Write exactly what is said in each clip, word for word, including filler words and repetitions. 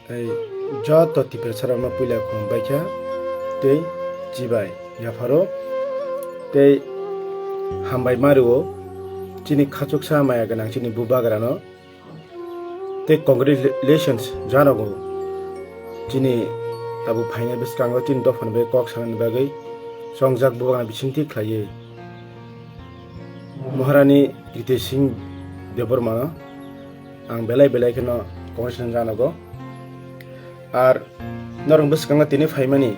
Tei joto Tiprasa rokno puila khulumbai kha tei chibai yapharo tei hambai ma rwo chini khachuksa maya gwnang chini bubagrano tei congratulations janogo chini tabuk phainai bwskango chini dophani bagwi kok sanani bagwi chongjak bubagrano bisingtwi khlaiwi. Maharani Kriti Singh Debbarmano ang belai belai kheno congratulations janogo. Ar norok bwskango tini phaimani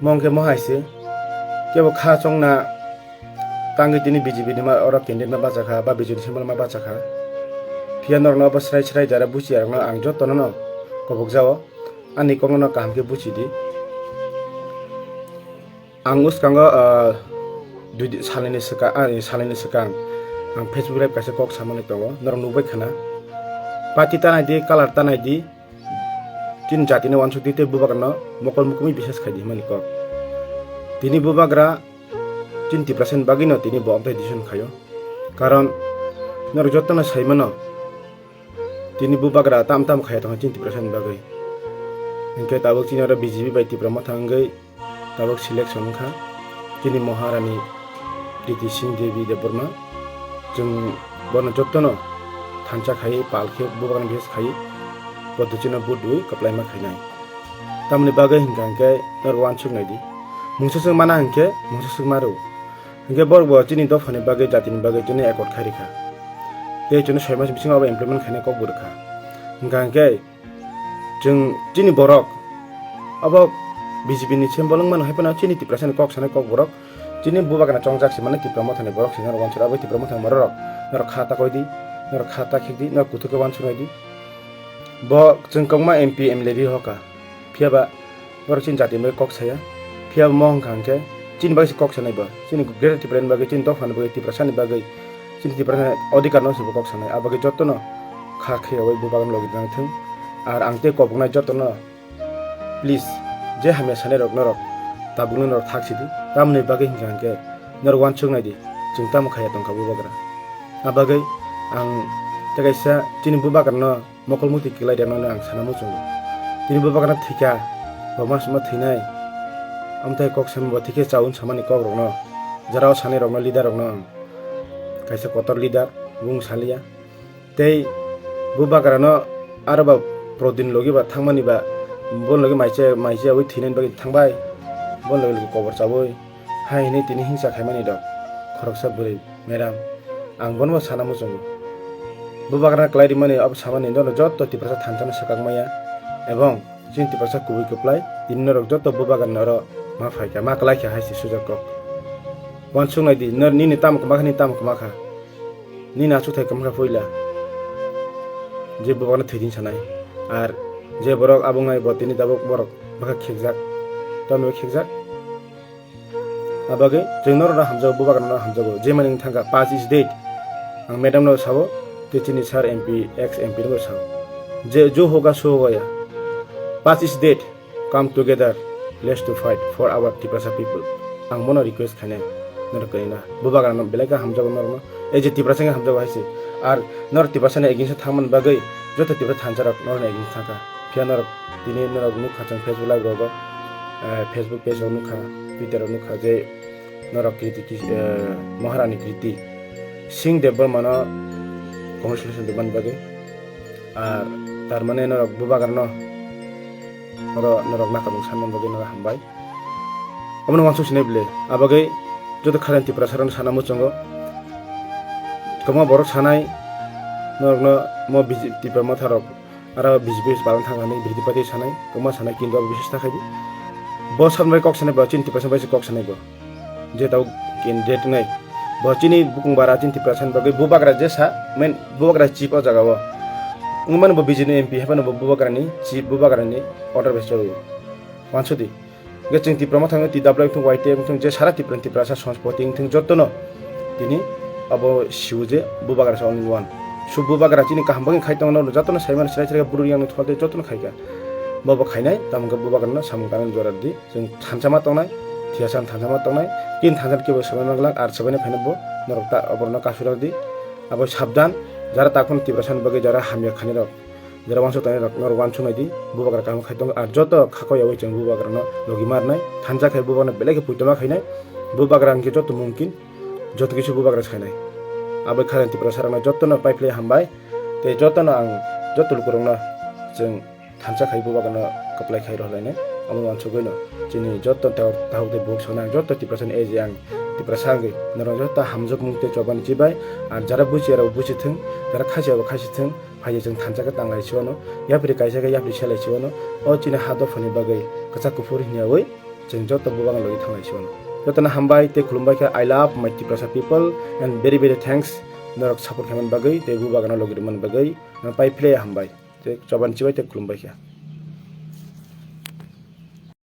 mong khe mohai se kebo kha chongna tangwi tini B J P ni ma oro candidate ma bachakha ba B J P ni symbol ma bachakha. Phiya norokno obo srai srai jara buchiya rokno ang jotono no kobok jao ani kokno no kaham khe buchidi. Ang uskango, ah, dui di-, salnini swkang, ah, salnini swkang ang Facebook live kaisa kok samani tongo, norok nukbai khana. Party ta nai di, color ta nai di, chini jatino uansuk di tei bubagrano mokol mukumui bisas khai di hwnmani kok. Tini bubagra chini Tiprasani bagwino tini bo amtai decision khaio. Karon norok jotono saimano, tini bubagra tam tam khaiya tongkha chini Tiprasani bagwi. Hinkhe tabuk chini oro B J P bai Tipra Motha wngwi tabuk selection wngkha. Chini Maharani Kriti Singh Devi Debbarma. Chwng bono jotono thansa khai, pal khe, bubagrano bisas khai, podochino vote rwi kwplaima khainai. Tamoni bagwi hinkha hinkhe norok uansuk nai di. Mungsa swk mana hinkhe mungsa swk ma rw. Hinkhe borok bo chini dophani bagwi, jatini bagwi chini accord khai rikha. Tei chini soi mas bisingo abo implement khainai kok bo rwkha. Hinkha hinkhe chwng chini borok abo B J P ni symbol wng mano hai phano chini Tiprasani kok sanai kok borok chini bubagrano chongjak se mano Tipra Mothani borok se norok uansuk abo Tipra Mothani borok norok kha ta koi di, norok kha ta khik di, norok kuthuk khe uansuk nai di. Bo chwng kokma M P M L A ri hoka. Phiya ba borok chini jati bai kok saya. Phiya bo mo hwnkha hwnkhe chini bagwi se kok sanai bo. Chini Greater Tipraland bagwi, chini dophani bagwi, Tiprasani bagwi, chini Tiprasani odhikar no se bo kok sanai. Abagwi jotono kha khe oi bubagrano logi nang thung. Ar ang tei koboknai jotono please, je hamya sanai rok norok tabukno norok thak sidi. Tamoni bagwi hwnkha hwnkhe norok uansuk nai di, chwng tamo khaiya tongkha bubagra. Abagwi ang tei kaisa chini bubagrano mokol muti kwlai rwnani no ang sana muchungo. Tini bubagrano thwikha, bo mas ma thwinai. Amthai kok sami bo thwikhe chaun samani kok rokno, jara o sanai rokno, leader rokno ang kaisa kotor leader bung saliya. Tei bubagrano aro ba prodin logi ba thangmani ba bon logi maiche maiche oi thwinani bagwi thangbai. Bon logi logi kobor chawi. Hai hwnwi tini hingsa khaimani rok khoroksa bwrwi, "Madam, ang bono sana muchungo. Bubagrano kwlai rimani abo samani nono joto Tiprasa thansa no swkang maya, ebong chini Tiprasa kubui kwplai, tini norok joto bubagrano oro ma phaikha, ma kwlaikha," hai se sujak kok. Uansuk nai di, nor-, nini tamo kwmakha, nini tamo kwmakha, nini achukthai kwmakha puila, je bubagrano thwi din sanai, ar je borok abo wngnai bo tini tabuk borok bwkha khekjak, tamni khekjak. Abagwi chwng norokno hamjago, bubagrano hamjago. Je mani wng thangkha, pass is dead. Ang madam no sabo, tei chini sir M P, ex M P no sabo. Je jo hoga so hoga ya. Pass is dead. Come together. Let's to fight for our Tiprasa people. Ang bono request khainai. Norok khaina. Bubagrano belai khe hamjago norokno. Ei je Tiprasa wngkhe hamjago hai se. Ar norok Tiprasa ni against o thangmani bagwi joto Tiprasa thansa rok norokni against o thangkha. Phiya norok tini norok nukha chwng Facebook live rogo, eh, Facebook page o nukha, Twitter o nukha je norok Kriti Kis-, eh, Maharani Kriti Singh Debbarma no congratulations rwmani bagwi. Ar tar mane norok bubagrano oro norok nakarmung sanmani bagwi norok hambai. Omono uansuk sinai bwle. Abagwi joto khajani Tiprasa rokno sana muchungo. Kwbangma borok sanai norokno mo B J P Tipra Motha rok aro B J P palong thangkha hinwi Bridipati sanai, kwma sanai, kintu abo bises ta khai di. Bo sambai kok sanai bo chini Tiprasa bai se kok sanai bo. Je tau candidate wngnai. Bo chini bukung bara chini Tiprasa ni bagwi bubagra je sa, main bubagra chief o jaga o. Wngmani bo B J P ni M P haphano bo bubagra ni chief, bubagra ni order bai cholo. Wansudi. Hingke chwng Tipra Motha wngthung, T W F wngthung, Y T F wngthung, je sara Tipra ni Tiprasa Sons Party wngthung jotono tini abo siwo je bubagra se only one. So bubagra chini kaham bagwi khai tongo, jotono saimano chwrai chwrai bwrwi yang thok tei jotono khaikha. Bobo khainai, tamo hwnkhe bubagrano samung tanani jora di. Chwng thansa ma tongnai, thiyasa thansa ma tongnai, kin thansa kebo swbai manglak, ar swbaini phaino bo norok ta oborno kasulak di. Abo sabdan, jara takhon Tiprasa ni bagwi jara hamya khainai rok. Jera wansuk tongnai rok norok wansuk nai di, bubagra kaham khai tongo, ar joto khakoi yawi chwng bubagrano logi marnai, thansa khai bubagrano belai khe puitoma khainai, bubagra hwnkhe joto mumkin, joto kisu bubagra sainai. Abai khajani Tiprasa rokno jotono paiphlai hambai, tei jotono ang joto lukurokno chwng thansa khai bubagrano kwplai khai rohlainai, amo wansugwino chini joto tahuk tei buhuk sonai ang joto Tiprasani age ang Tiprasa wngwi norok joto hamjwkmung tei choban chibai, ar jara buchi rok buchi thwng, jara khasi rok khasi thwng, Phaidi chwng thansa khe tanglai siwano, yapri kaisa khe yapri selai siwano, o chini ha dophani bagwi kwchak kuphur hinyawi chwng joto bubagra logi thanglai siwano. Jotoni hambai tei khulumbai khe, I love my Tiprasa people and very very thanks norok support khaimani bagwi tei bubagrano logi rwmani bagwi, nang pai phle hambai tei choban chibai tei khulumbai khe.